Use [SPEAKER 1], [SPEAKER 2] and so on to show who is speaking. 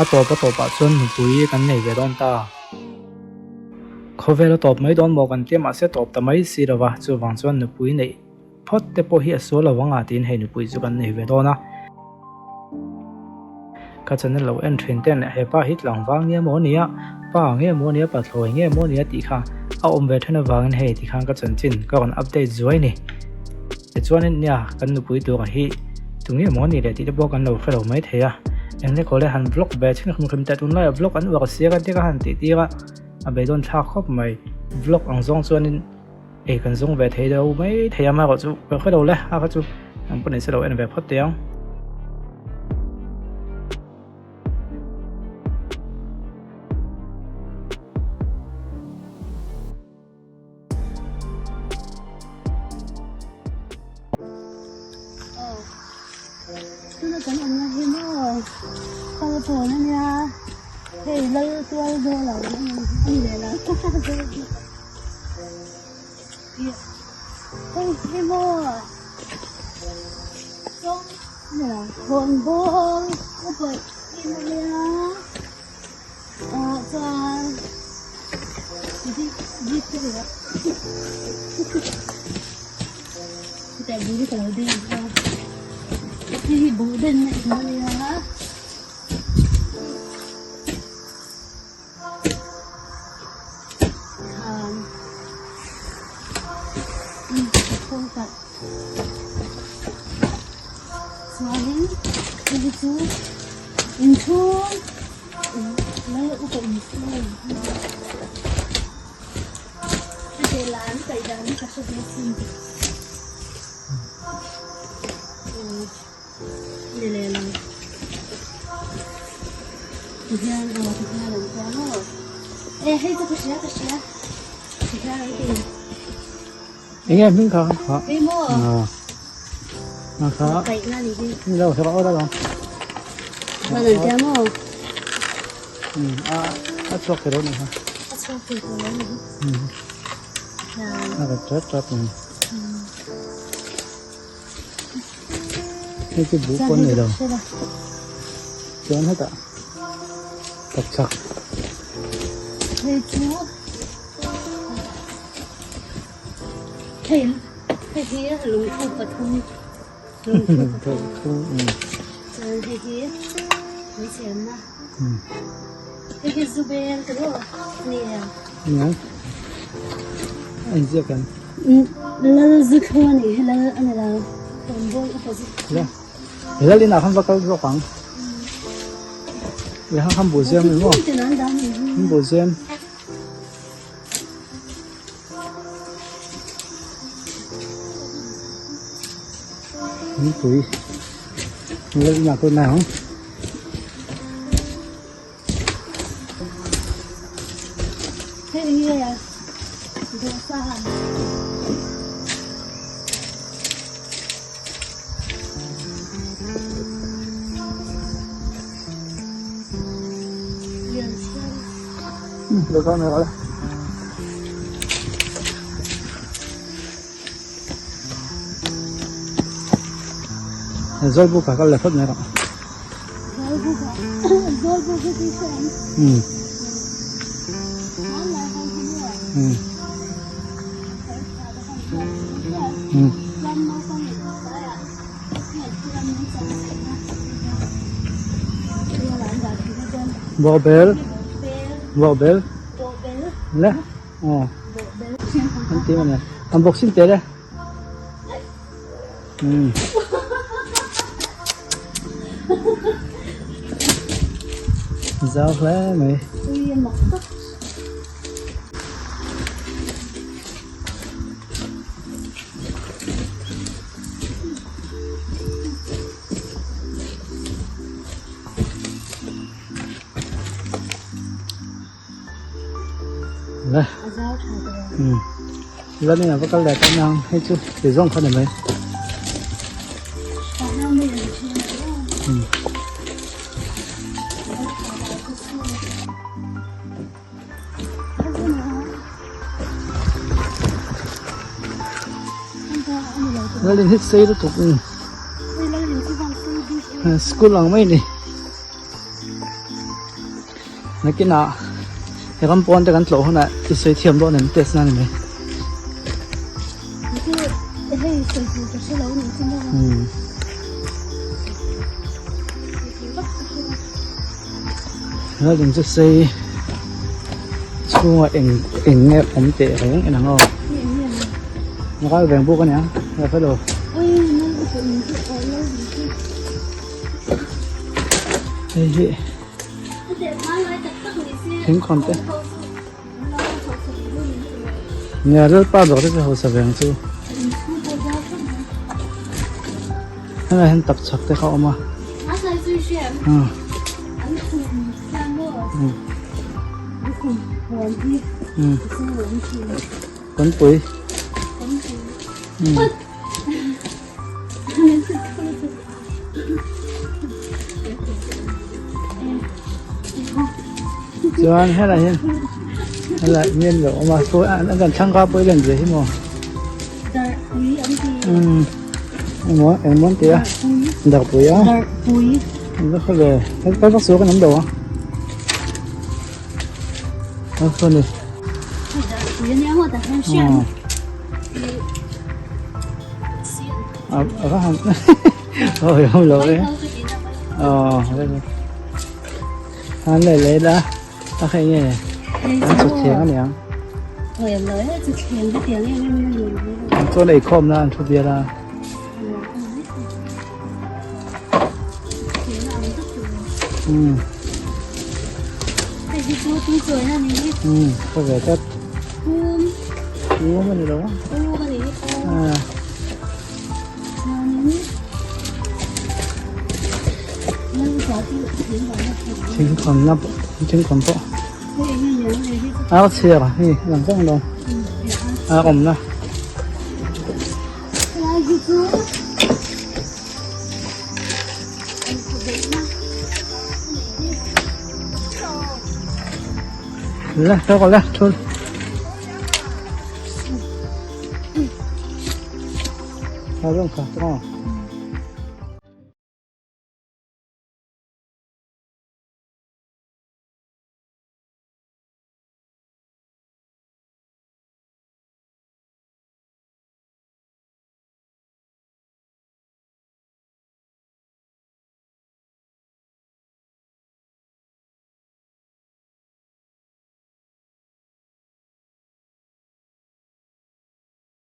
[SPEAKER 1] A tawp a tawpah chuan nupui kan nei ve dawn ta. Khawvel a tawp mai dawn maw kan tia mahse tawp ta mai si lo va, chuvang chuan nupui neih phawt te pawh hi a sual lo ang a tiin hei nupui chu kan nei ve dawn a. Ka channel lo en thin ten hepa hi tlangval nge maw nia, pa nge maw nia, pathlawi nge maw nia tih kha a awm ve then avangin hei tikhan ka chanchin ka rawn update zuai ni. Tichuanin nia kan nupui tura hi tu nge maw ni leh tih te pawh kan lo hre lo mai thei a, eng leh han vlog ve chhin hrim hrim teh tunlaiah vlog an uar sia ka tia ka han tih tir a, a beidawn thlak khawp mai. Vlog ang zawng chuanin ei kan zawng ve thei lo mai thei a, amaherawhchu ka hre lo le a kha chu ang pawh nise lo en ve phawt teh ang.
[SPEAKER 2] Tuna kan awmna hi maw kal pawn a nia hei lal tual dawl a awm a ni leh lo hei hi maw khawnbawl upa in a nia. Chuan chutah bul ka lo ding a hei hi buh den na in ania khan chuanin hei hi chu inchhung.
[SPEAKER 1] Enge hming kha kha a kha ni lo hre rawh lo a chhuak thei lo ni kha
[SPEAKER 2] a chhuak thei lo ni
[SPEAKER 1] a ka chat chat ni hei chu buh pawn nei lo chuan hetah tapchhak
[SPEAKER 2] hei chu Hei hei hi lungthu pathum lungthu pathum chuan hei hi an siamna hei hi zu bel te pawh a ni em
[SPEAKER 1] nia a inziak em
[SPEAKER 2] lal zu thlu a nih hi lal a ni lo khawnbawl upa zu thlu
[SPEAKER 1] lal inah khan va kal zawk ang leh khan buh zem ni maw buh zem. Thingpui lal inah pawh nai ang. Zawlbuk ah kal leh phawt mai rawh. Bawhbel Bawhbel le aw an ti mawni an bawk sin tel e um zau hle mai. Le la ni a va kal leh ta nang hei chu ti zawng kha ni mai Lalin hi sei lutuk school ang mai ni. Nakinah he ram pawn te kan tlawh hunah i sawi thiam dawn em test na ni mai. Helai ding chu sei chhungah eng eng nge awm teh reng en ang aw. Ngai veng buk ania a fellow. Hei hi thingkhawn te nia lalpa zawk te chu hausa ve ang chu helai hian tapchhak te kha a awm a kawnpui Chuan helai hian helai mian lo awm a sawi an kan thlang kha pawh i len ve hi maw umm engmaw engmaw an ti a darpui a an va khaw ve kal vak suh kan awm lo a a khaw ni. A va han ôi không lỗi ờ han lấy lấy đã ta khai nghe an chut thiang a niang chuan ei khawm na an thu bial a um um có vẻ chắc um ani lo a Thingkhawn na thingkhawn pawh a chhiar hei a lang vek lo a awm na. La thawk la thul.